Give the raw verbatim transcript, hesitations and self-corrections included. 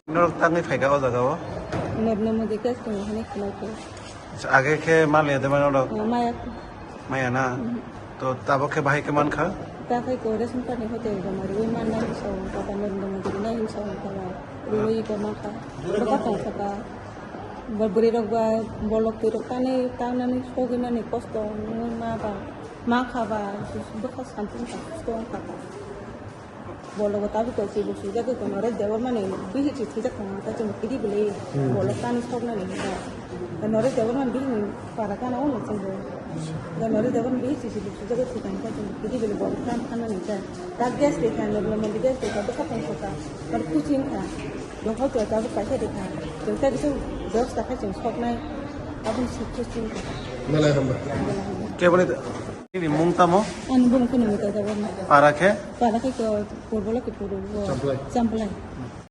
Norok tangwi phaikha o jaga o? Norno modi khe tongo hwnwi khwnaikha. Acha, age khe maliya de mano norok? Ah, maya kha. Maya na? Mhm. To tabok khe bahai khe mankha? Takhai ko ration card ni hotel rwma rwui mannai hinwi sa wngkha ba, Narendra Modi rwnai hinwi sa wngkha ba. Rwui ko mankha. Bwkha tongkha ba. Bo bwrwi rok ba bolok twi rok tani tangnani sogwi nani kosto wngma ba. Mankha ba bwkha santi wngkha, kosto wngkha ba. Bologo tabuk ko chibuk sujagwi ko Naresh Debbarma ni bihik si thwijak tongo ta chwng kidi bwlwi Hmm. Bolok tani soknani hinka. Da Naresh Debbarma ni bihik ni para kana ono chwngbo. Da Naresh Debbarma ni bihik si chibuk sujagwi thwikha hinka chwng kidi bwlwi bolok tan thanani hinka. Ta gas rikha, Narendra Modi gas rikha, bwkha tong sokha. Mar kuching kha. Dokhok to tabuk kaisa rikha. Chwng ta bising jobs ta kha chwng soknai. Aboni si kuching kha. Malai hamba. Keboni ni mung tamo? Ani bumung khe nungwi ta jabo. Para khe? Para khe ko Purbo Lakhimpur o. Champlai. Champlai.